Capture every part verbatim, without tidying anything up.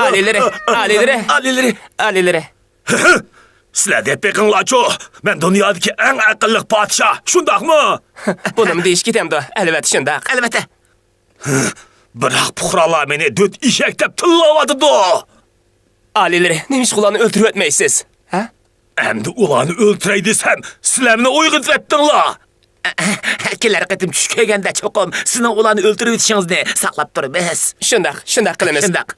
ئالىيلىرى، ئالىيلىرى، ئالىيلىرى، ئالىيلىرى. سىلەر دەپ بېقىڭلارچۇ، مەن دۇنيادىكى ئەڭ ئەقىللىق پادىشاھ، شۇنداقمۇ؟ بۇنىمۇ دېيىش كېتەمدۇ؟ ئەلۋەتتە شۇنداق. ئەلۋەتتە. بىراق پۇقرالار مېنى دۆت ئېشەك دەپ تىللاۋاتىدۇ. ئالىيلىرى، نېمىشقا ئۇلارنى ئۆلتۈرۈۋەتمەيسىز؟ ھە؟ ئەمدى ئۇلارنى ئۆلتۈرەي دېسەم، سىلەرمۇ ئويغىتىۋەتتىڭلار. كېلەر قېتىم چۈش كۆرگەندە چوقۇم سىزنىڭ ئۇلارنى ئۆلتۈرۈۋېتىشىڭىزنى ساقلاپ تۇرىمىز. شۇنداق، شۇنداق قىلىمىز. شۇنداق.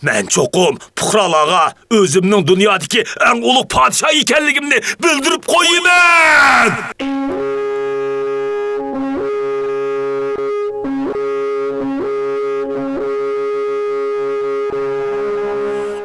مەن چوقۇم پۇقرالارغا ئۆزۈمنىڭ دۇنيادىكى ئەڭ ئۇلۇغ پادىشاھ ئىكەنلىكىمنى بىلدۈرۈپ قويىمەن!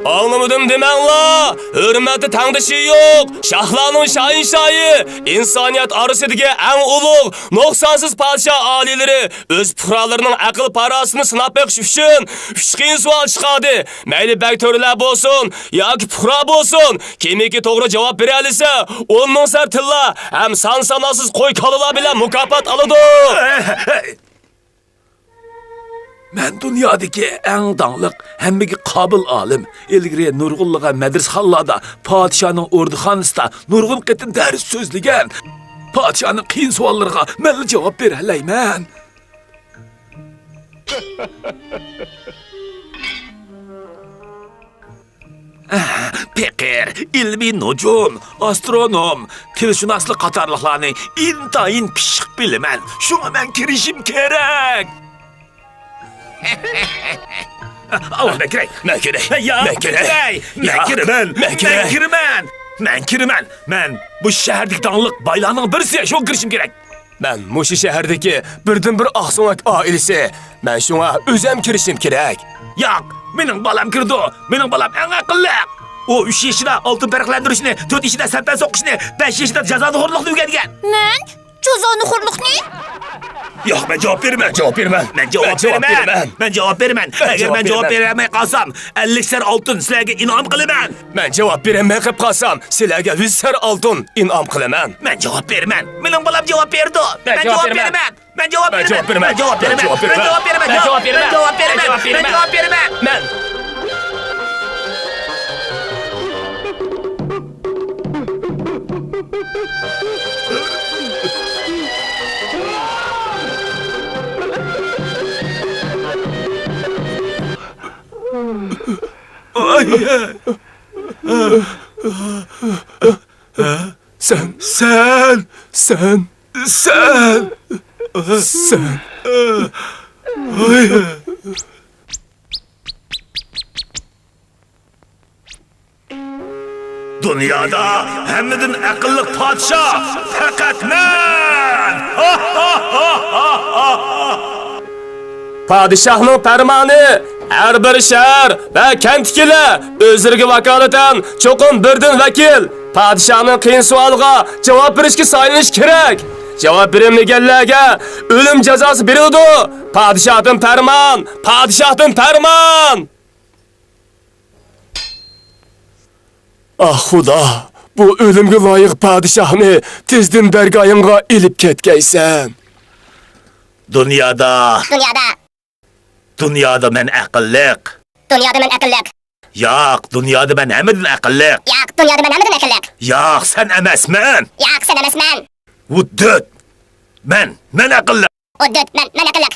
ئاڭلىمىدىم دېمەڭلار! ھۆرمەتتە تەڭدىشى يوق، شاھلارنىڭ شاھىنشاھى، ئىنسانىيەت ئارىسىدىكى ئەڭ ئۇلۇغ، نۇقسانسىز پادىشاھ ئالىيلىرى ئۆز پۇقرالىرىنىڭ ئەقىل-پاراسىتىنى سىناپ بېقىش ئۈچۈن ئۈچ قىيىن سوئال چىقاردى. مەيلى بەگ تۆرىلەر بولسۇن ياكى پۇقرا بولسۇن، كىمكى توغرا جاۋاب بېرەلىسە، ئون مىڭ سەر تىللا ھەم سان-ساناقسىز قوي-كالىلار بىلەن مۇكاپات ئالىدۇ. مەن دۇنيادىكى ئەڭ داڭلىق، ھەممىگە قابىل ئالىم. ئىلگىرى نۇرغۇنلىغان مەدرىسەخانىلاردا، پادىشاھنىڭ ئوردىخانىسىدا نۇرغۇن قېتىم دەرس سۆزلىگەن. پادىشاھنىڭ قىيىن سوئاللىرىغا مەنلا جاۋاب بېرەلەيمەن. پېقىر، ئىلمىي نۇجۇم، ئاسترونوم، تىلشۇناسلىق قاتارلىقلارنى ئىنتايىن پىششىق بىلىمەن. شۇڭا مەن كىرىشىم كېرەك. ئاۋۇ، مەن كىرەي، مەن كىرەي، ياق، مەن كىرەي، مەن كىرىمەن، مەن كىرىمەن، مەن كىرىمەن. مەن بۇ شەھەردىكى داڭلىق بايلارنىڭ بىرسى، شۇڭا كىرىشىم كېرەك. مەن مۇشۇ شەھەردىكى بىردىنبىر ئاقسۆڭەك ئائىلىسى. مەن شۇڭا ئۆزۈم كىرىشىم كېرەك. ياق، مېنىڭ بالام كىرىدۇ. مېنىڭ بالام ئەڭ ئەقىللىق. ئۇ ئۈچ يېشىدا ئالتۇن پەرقلەندۈرۈشنى، تۆت يېشىدا سەپەر سوقۇشنى، بەش يېشىدا جازانىخورلۇقنى ئۆگەنگەن. مەن؟ جازانىخورلۇقنى؟ ياق، مەن جاۋاب بېرىمەن، جاۋاب بېرىمەن. مەن جاۋاب بېرىمەن. مەن جاۋاب بېرىمەن. ئەگەر مەن جاۋاب بېرەلمەي قالسام، ئەللىك سەر ئالتۇن سىلەرگە ئىنئام قىلىمەن. مەن جاۋاب بېرەلمەي قېلىپ قالسام، سىلەرگە يۈز سەر ئالتۇن ئىنئام قىلىمەن. مەن جاۋاب بېرىمەن. مېنىڭ بالام جاۋاب بېرىدۇ. مەن جاۋاب بېرىمەن. مەن جاۋاب بېرىمەن. مەن جاۋاب بېرىمەن. مەن جاۋاب بېرىمەن. مەن جاۋاب بېرىمەن. مەن جاۋاب بېرىمەن. مەن جاۋاب بېرىمەن. مەن. ئاي. سەن، سەن، سەن، سەن، سەن. دۇنيادا ھەممىدىن ئەقىللىق پادىشاھ پەقەت مەن! پادىشاھنىڭ پەرمانى، ھەر بىر شەھەر ۋە كەنتتىكىلەر ئۆزلىرىگە ۋاكالىتەن چوقۇم بىردىن ۋەكىل پادىشاھنىڭ قىيىن سوئالىغا جاۋاب بېرىشكە سايلىنىشى كېرەك. جاۋاب بېرەلمىگەنلەرگە ئۆلۈم جازاسى بېرىلىدۇ. پادىشاھتىن پەرمان، پادىشاھتىن پەرمان! ئاھ، خۇدا، بۇ ئۆلۈمگە لايىق پادىشاھنى تېزدىن دەرگاھىڭغا ئېلىپ كەتكەيسەن. دۇنيادا، دۇنيادا، دۇنيادا مەن ئەقىللىق. دۇنيادا مەن ئەقىللىق. ياق، دۇنيادا مەن ھەممىدىن ئەقىللىق. ياق، دۇنيادا مەن ھەممىدىن ئەقىللىق. ياق، سەن ئەمەسمەن. ياق، سەن ئەمەسمەن. ھۇددۇد. مەن، مەن ئەقىللىق. ھۇددۇد، مەن، مەن ئەقىللىق.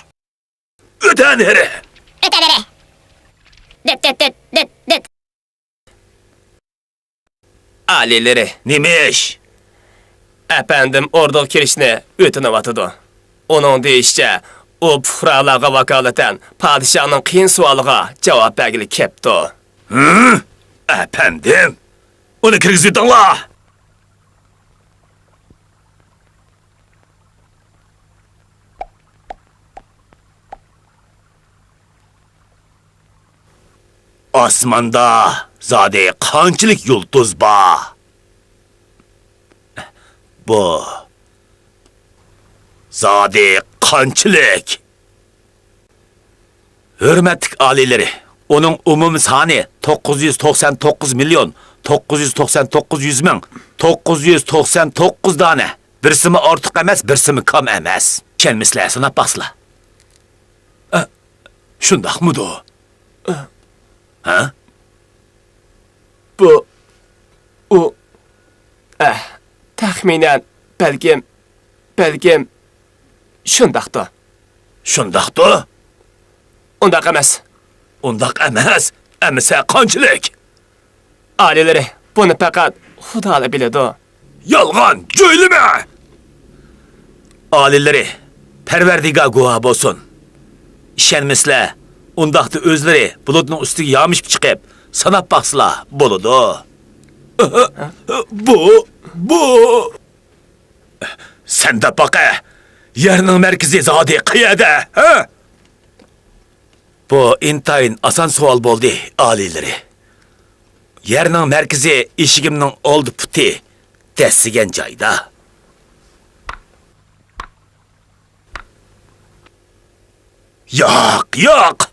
ئۆتە نېرى! ئۆتە نېرى! دىت، دىت، دىت، دىت، دىت. ئالىيلىرى. نېمە ئىش؟ ئەپەندىم ئوردىغا كىرىشنى ئۆتۈنۈۋاتىدۇ. ئۇنىڭ دېيىشىچە، ئۇ پۇقرالارغا ۋاكالىتەن پادىشاھنىڭ قىيىن سوئالىغا جاۋاب بەرگىلى كەپتۇ. ھە؟ ئەپەندىم؟ ئۇنى كىرگۈزۈۋېتىڭلار! ئاسماندا زادى قانچىلىك يۇلتۇز بار؟ بۇ زادى قانچىلىك؟ ھۆرمەتلىك ئالىيلىرى، ئۇنىڭ ئومۇمىي سانى توققۇز يۈز توقسان توققۇز مىليون توققۇز يۈز توقسان توققۇز يۈز مىڭ توققۇز يۈز توقسان توققۇز دانە. بىرسىمۇ ئارتۇق ئەمەس، بىرسىمۇ كام ئەمەس. ئىشەنمىسىلەر، ساناپ باقسىلا. شۇنداقمىدۇ؟ ھە؟ بۇ، ئۇ، ئەھ، تەخمىنەن، بەلكىم، بەلكىم، شۇنداقتۇ. شۇنداقتۇ؟ ئۇنداق ئەمەس. ئۇنداق ئەمەس؟ ئەمىسە قانچىلىك؟ ئالىيلىرى، بۇنى پەقەت خۇدالا بىلىدۇ. يالغان، جۆيلىمە! ئالىيلىرى، پەرۋەردىگار گۇۋاھ بولسۇن. ئىشەنمىسىلەر، ئۇنداقتا ئۆزلىرى بۇلۇتنىڭ ئۈستىگە يامىشىپ چىقىپ، ساناپ باقسىلا بولىدۇ. بۇ، بۇ. سەن دەپ باقە، يەرنىڭ مەركىزى زادى قەيەردە، ھە؟ بۇ ئىنتايىن ئاسان سوئال بولدى، ئالىيلىرى. يەرنىڭ مەركىزى ئېشىكىمنىڭ ئالدى پۇتى دەسسىگەن جايدا. ياق، ياق!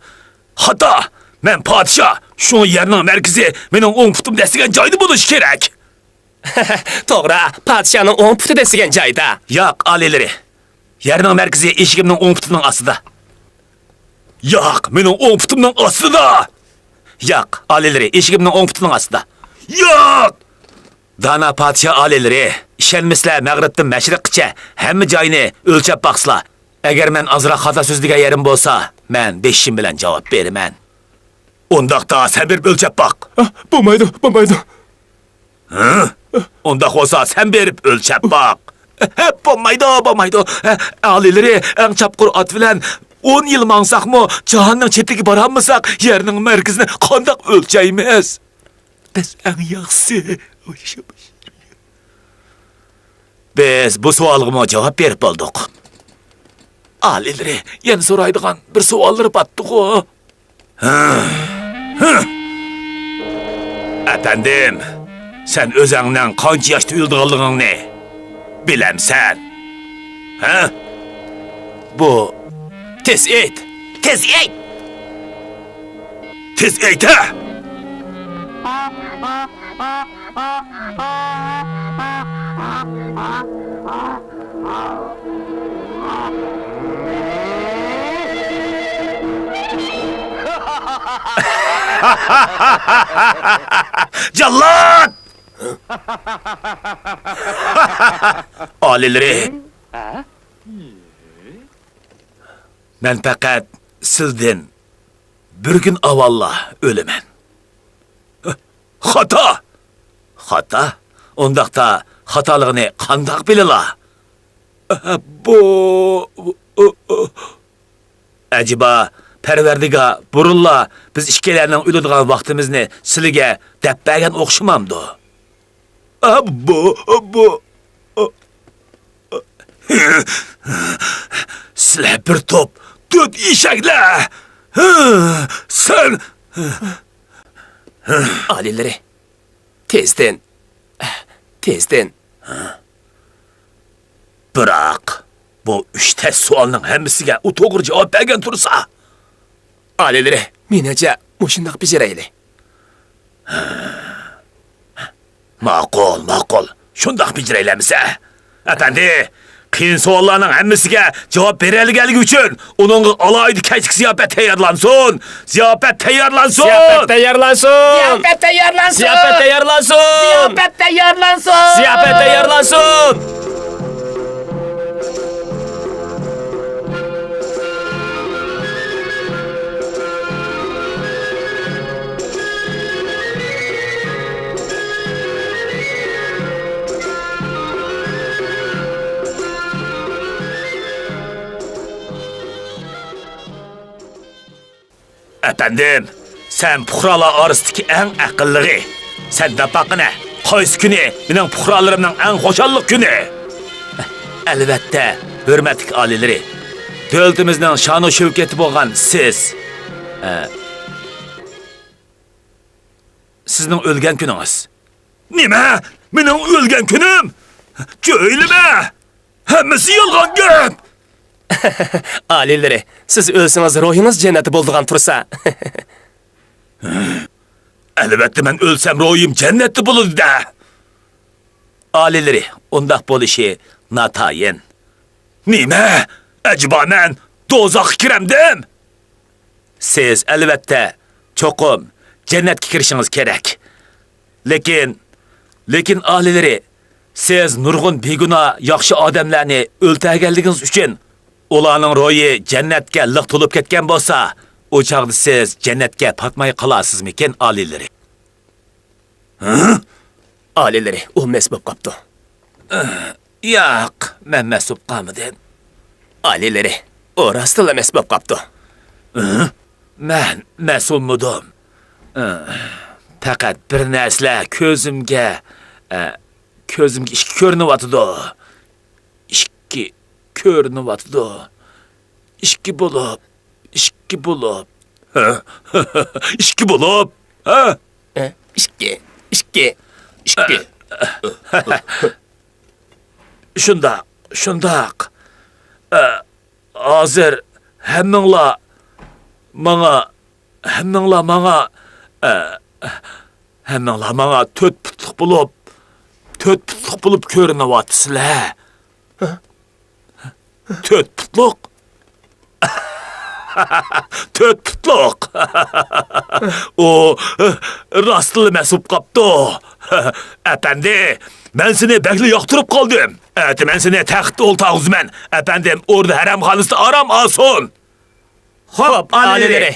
خاتا! مەن پادىشاھ، شۇڭا يەرنىڭ مەركىزى مېنىڭ ئوڭ پۇتۇم دەسسىگەن جايدا بولۇشى كېرەك. توغرا، پادىشاھنىڭ ئوڭ پۇتى دەسسىگەن جايدا. ياق، ئالىيلىرى. يەرنىڭ مەركىزى ئېشىكىمنىڭ ئوڭ پۇتىنىڭ ئاستىدا. ياق، مېنىڭ ئوڭ پۇتۇمنىڭ ئاستىدا. ياق، ئالىيلىرى، ئېشىكىمنىڭ ئوڭ پۇتىنىڭ ئاستىدا. ياق! دانا پادىشاھ ئالىيلىرى، ئىشەنمىسىلەر مەغرىبتىن مەشرىققىچە ھەممە جاينى ئۆلچەپ باقسىلا. ئەگەر مەن ئازراق خاتا سۆزلىگەن يېرىم بولسا، مەن بېشىم بىلەن جاۋاب بېرىمەن. ئۇنداقتا سەن بېرىپ ئۆلچەپ باق. ئا، بولمايدۇ، بولمايدۇ. ھە؟ ئۇنداق بولسا سەن بېرىپ ئۆلچەپ باق. ھە، بولمايدۇ، بولمايدۇ. ھە، ئالىيلىرى، ئەڭ چاپقۇر ئات بىلەن ئون يىل ماڭساقمۇ، جاھاننىڭ چېتىگە بارالمىساق، يەرنىڭ مەركىزىنى قانداق ئۆلچەيمىز؟ بەس، ئەڭ ياخشىسى. بىز بۇ سوئالغىمۇ جاۋاب بېرىپ بولدۇق. ئالىيلىرى، يەنە سورايدىغان بىر سوئاللىرى باتتىغۇ. ھە؟ ھە؟ ئەپەندىم، سەن ئۆزەڭنىڭ قانچە ياشتا ئۆلىدىغانلىقىڭنى بىلەمسەن؟ ھە؟ بۇ، تېز ئېيت! تېز ئېيت! تېز ئېيت، ھە! جاللات! ئالىيلىرى! مەن پەقەت سىلدىن بىر كۈن ئاۋۋاللا ئۆلىمەن. خاتا! خاتا؟ ئۇنداقتا خاتالىقىنى قانداق بىلىلا؟ بۇ، ئەجەبا، پەرۋەردىگار بۇرۇنلا بىز ئىككىلەننىڭ ئۆلىدىغان ۋاقتىمىزنى سىلىگە دەپ بەرگەن ئوخشىمامدۇ؟ بۇ، بۇ، سىلەر بىر توپ تۆت ئېشەكلەر! سەن ئالىيلىرى، تېزدىن، تېزدىن. بىراق، بۇ ئۈچ تەس سوئالنىڭ ھەممىسىگە ئۇ توغرا جاۋاب بەرگەن تۇرسا. ئالىيلىرى، مېنىڭچە، مۇشۇنداق بېجىرەيلى. ماقۇل، ماقۇل. شۇنداق بېجىرەيلى ئەمىسە. ئەپەندى، قىيىن سوئاللارنىڭ ھەممىسىگە جاۋاب بېرەلىگەنلىكى ئۈچۈن ئۇنىڭغا ئالاھىدە كەچلىك زىياپەت تەييارلانسۇن. زىياپەت تەييارلانسۇن. زىياپەت تەييارلانسۇن. زىياپەت تەييارلانسۇن. زىياپەت تەييارلانسۇن. زىياپەت تەييارلانسۇن. زىياپەت تەييارلانسۇن. ئەپەندىم، سەن پۇقرالار ئارىسىدىكى ئەڭ ئەقىللىقى. سەن دەپ باققىنە، قايسى كۈنى مېنىڭ پۇقرالىرىمنىڭ ئەڭ خۇشاللىق كۈنى؟ ئەلۋەتتە، ھۆرمەتلىك ئالىيلىرى، دۆلىتىمىزنىڭ شانۇ شەۋكىتى بولغان سىز، ئە، سىزنىڭ ئۆلگەن كۈنىڭىز. نېمە؟ مېنىڭ ئۆلگەن كۈنۈم؟ جۆيلىمە! ھەممىسى يالغان گەپ! ئالىيلىرى، سىز ئۆلسىڭىز روھىڭىز جەننەتتە بولىدىغان تۇرسا. ئەلۋەتتە، مەن ئۆلسەم روھىم جەننەتتە بولىدۇ-دە! ئالىيلىرى، ئۇنداق بولۇشى ناتايىن. نېمە؟ ئەجەبا مەن دوزاخقا كىرەمدىم؟ سىز، ئەلۋەتتە، چوقۇم جەننەتكە كىرىشىڭىز كېرەك. لېكىن، لېكىن ئالىيلىرى، سىز نۇرغۇن بىگۇناھ ياخشى ئادەملەرنى ئۆلتۈرگەنلىكىڭىز ئۈچۈن ئۇلارنىڭ روھى جەننەتكە لىق تولۇپ كەتكەن بولسا، ئۇ چاغدا سىز جەننەتكە پاتماي قالارسىزمىكىن، ئالىيلىرى؟ ھە؟ ئالىيلىرى، ئۇ مەس بولۇپ قاپتۇ. ياق، مەن مەس بولۇپ قالمىدىم. ئالىيلىرى، ئۇ راستلا مەس بولۇپ قاپتۇ. ھە؟ مەن مەس بولمىدىم. پەقەت بىر نەرسىلەر كۆزۈمگە، ئە، كۆزۈمگە ئىككى كۆرۈنۈۋاتىدۇ. ئىككى كۆرۈنۈۋاتىدۇ. ئىككى بولۇپ، ئىككى بولۇپ. ھە؟ ئىككى بولۇپ، ھە؟ ئە، ئىككى، ئىككى، ئىككى. شۇنداق، شۇنداق. ئە، ھازىر ھەممىڭلار ماڭا، ھەممىڭلار ماڭا، ئە، ھەممىڭلار ماڭا تۆت پۇتلۇق بولۇپ، تۆت پۇتلۇق بولۇپ كۆرۈنۈۋاتىسىلەر. ھە؟ تۆت پۇتلۇق؟ تۆت پۇتلۇق. ئۇ راستلا مەس بولۇپ قاپتۇ. ئەپەندى، مەن سېنى بەكلا ياقتۇرۇپ قالدىم. ئەتە مەن سېنى تەختتە ئولتۇرغۇزىمەن. ئەپەندىم ئوردا ھەرەمخانىسىدا ئارام ئالسۇن. خوپ، ئالىيلىرى.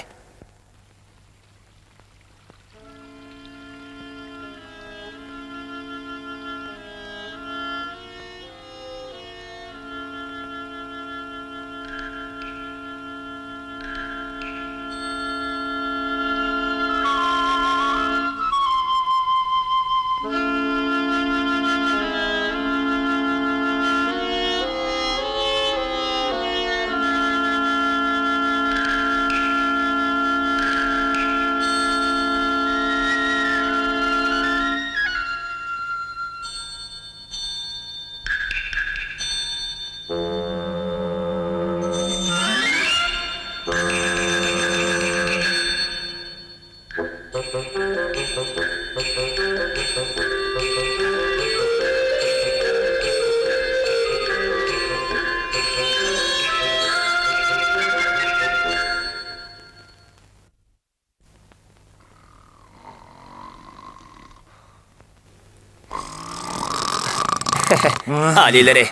ئالىيلىرى.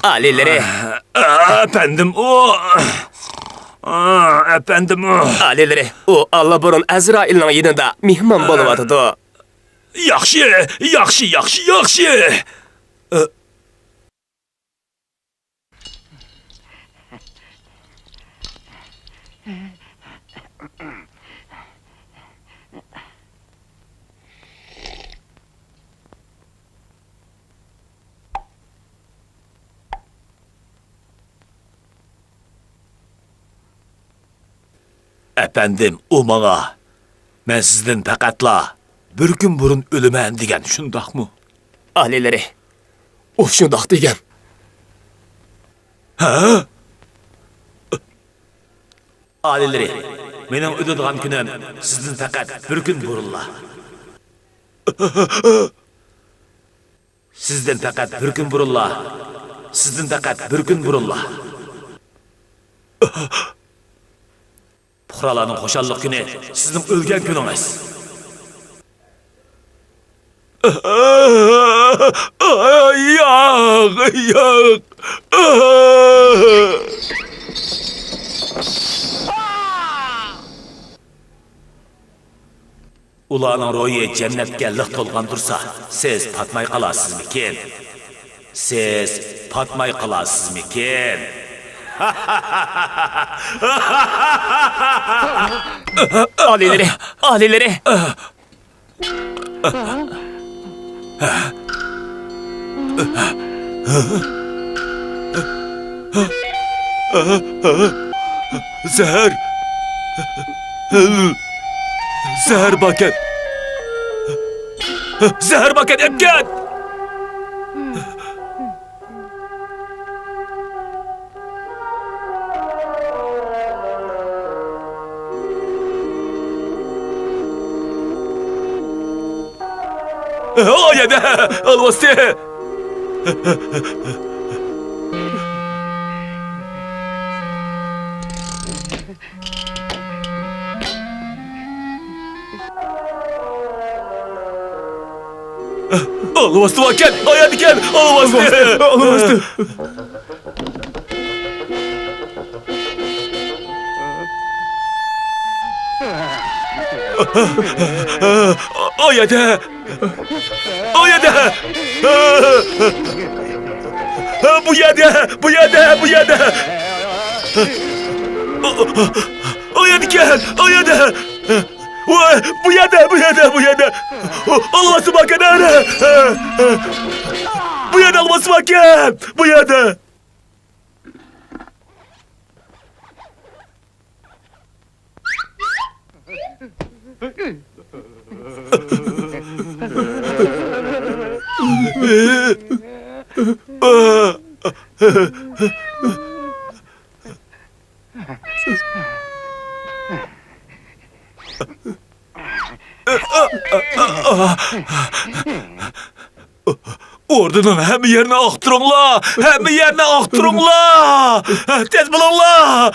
ئالىيلىرى. ئەپەندىم ئۇ. ئەپەندىم ئۇ. ئالىيلىرى، ئۇ ئاللىبۇرۇن ئەزرائىلنىڭ يېنىدا مېھمان بولۇۋاتىدۇ. ياخشى، ياخشى، ياخشى، ياخشى. ئەپەندىم، ئۇ ماڭا، مەن سىزدىن پەقەتلا بىر كۈن بۇرۇن ئۆلىمەن دېگەن، شۇنداقمۇ؟ ئالىيلىرى، ئۇ شۇنداق دېگەن. ھە؟ ئالىيلىرى، مېنىڭ ئۆلىدىغان كۈنۈم سىزدىن پەقەت بىر كۈن بۇرۇنلا. سىزدىن پەقەت بىر كۈن بۇرۇنلا. سىزدىن پەقەت بىر كۈن بۇرۇنلا. پۇقرالارنىڭ خۇشاللىق كۈنى سىزنىڭ ئۆلگەن كۈنىڭىز. ياق، ياق. ئۇلارنىڭ روھى جەننەتكە لىق تولغان تۇرسا، سىز پاتماي قالارسىزمىكىن؟ سىز پاتماي قالارسىزمىكىن؟ ئالىيلىرى، ئالىيلىرى! زەھەر! زەھەر باركەن! زەھەر باركەن، ئەپكەت! ئايەدە، ئالۋاستى! ئالۋاستى باركەن، ئاياندىكەن، ئالۋاستى! ئالۋاستى! ئاياندى! ئاياندى! بۇ يەردە! بۇ يەردە! بۇ يەردە! ئاياندىكەن! ئاياندى! ۋاي، بۇ يەردە، بۇ يەردە، بۇ يەردە. ئالۋاستى باركەن، ئەنە. بۇ يەردە ئالۋاستى باركەن، بۇ يەردە. ئوردىنىڭ ھەممە يېرىنى ئاختۇرۇڭلار! ھەممە يەرنى ئاختۇرۇڭلار! تېز بولۇڭلار!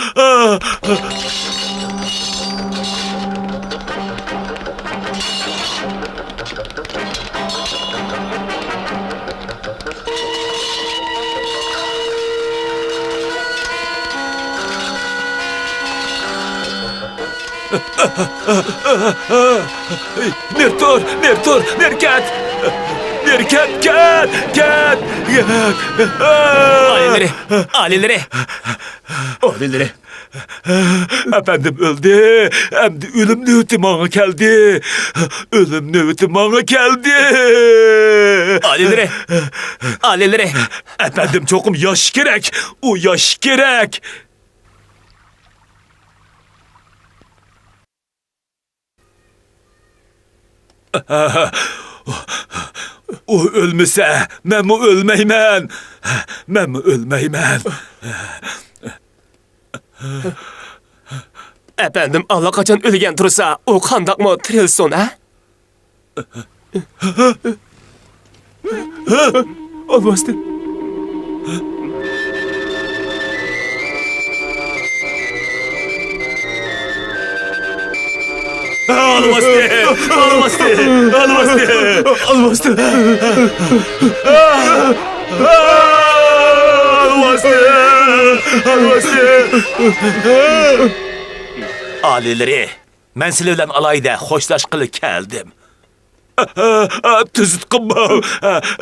نېرى تۇر، نېرى تۇر، نېرى كەت! نېرى كەت، كەت، كەت! ئالىيلىرى، ئالىيلىرى! ئالىيلىرى! ئەپەندىم ئۆلدى، ئەمدى ئۆلۈم نۆۋىتى ماڭا كەلدى. ئۆلۈم نۆۋىتى ماڭا كەلدى. ئالىيلىرى، ئالىيلىرى! ئەپەندىم چوقۇم ياشىشى كېرەك. ئۇ ياشىشى كېرەك. ئۇ ئۆلمىسە، مەنمۇ ئۆلمەيمەن. مەنمۇ ئۆلمەيمەن. ئەپەندىم ئاللىقاچان ئۆلگەن تۇرسا، ئۇ قانداقمۇ تىرىلسۇن، ھە؟ ئالۋاستى. ئالۋاستى! ئالۋاستى! ئالۋاستى! ئالۋاستى! ئالۋاستى! ئالۋاستى! ئالىيلىرى، مەن سىلەر بىلەن ئالاھىدە خوشلاشقىلى كەلدىم. تۈزۈتكىنىم،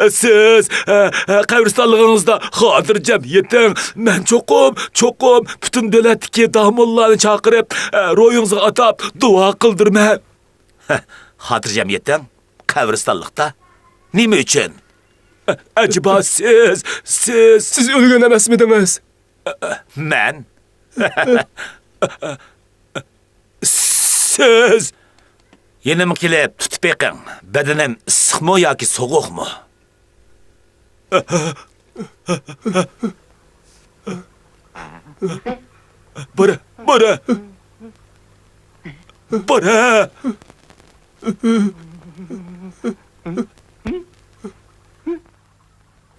سىز قەبرىستانلىقىڭىزدا خاتىرجەم يېتىڭ. مەن چوقۇم، چوقۇم پۈتۈن دۆلەتتىكى داموللارنى چاقىرىپ، روھىڭىزغا ئاتاپ دۇئا قىلدۇرىمەن. خاتىرجەم يېتىڭ؟ قەبرىستانلىقتا؟ نېمە ئۈچۈن؟ ئەجەبا سىز، سىز سىز ئۆلگەن ئەمەسمىدىڭىز؟ مەن؟ سىز! يېنىمغا كېلىپ تۇتۇپ بېقىڭ. بەدىنىم ئىسسىقمۇ ياكى سوغۇقمۇ؟ بارە، بارە! بارە!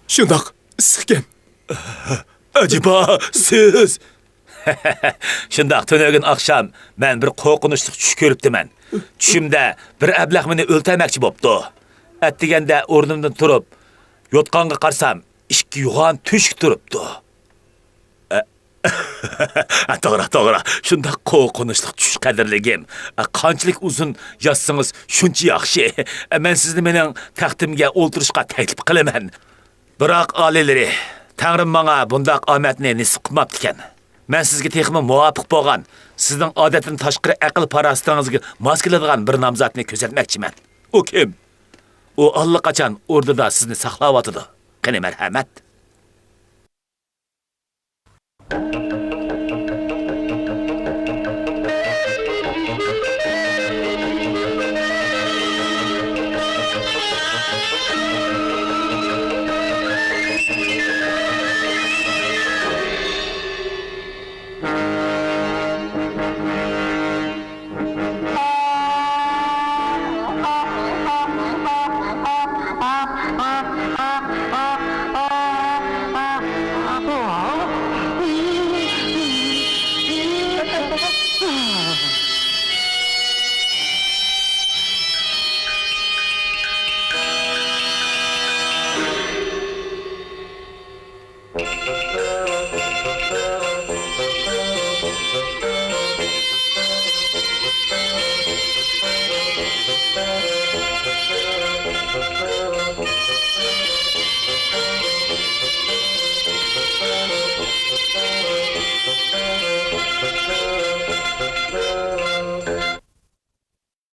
شۇنداق ئىسسىقكەن. ئەجەبا، سىز؟ شۇنداق، تۈنۈگۈن ئاخشام مەن بىر قورقۇنچلۇق چۈش كۆرۈپتىمەن. چۈشۈمدە بىر ئەبلەخ مېنى ئۆلتۈرمەكچى بوپتۇ. ئەتىگەندە ئورنۇمدىن تۇرۇپ، يوتقانغا قارىسام، ئىككى يوغان تۆشۈك تۇرۇپتۇ. ئە، توغرا، توغرا. شۇنداق قورقۇنچلۇق چۈش، قەدىرلىكىم. ئە، قانچىلىك ئۇزۇن ياتسىڭىز، شۇنچە ياخشى. ئە، مەن سىزنى مېنىڭ تەختىمگە ئولتۇرۇشقا تەكلىپ قىلىمەن. بىراق، ئالىيلىرى، تەڭرىم ماڭا بۇنداق ئامەتنى نېسىپ قىلماپتىكەن. مەن سىزگە تېخىمۇ مۇۋاپىق بولغان، سىزنىڭ ئادەتتىن تاشقىرى ئەقىل-پاراسىتىڭىزگە ماس كېلىدىغان بىر نامزاتنى كۆرسەتمەكچىمەن. ئۇ كىم؟ ئۇ ئاللىقاچان ئوردىدا سىزنى ساقلاۋاتىدۇ. قېنى، مەرھەمەت.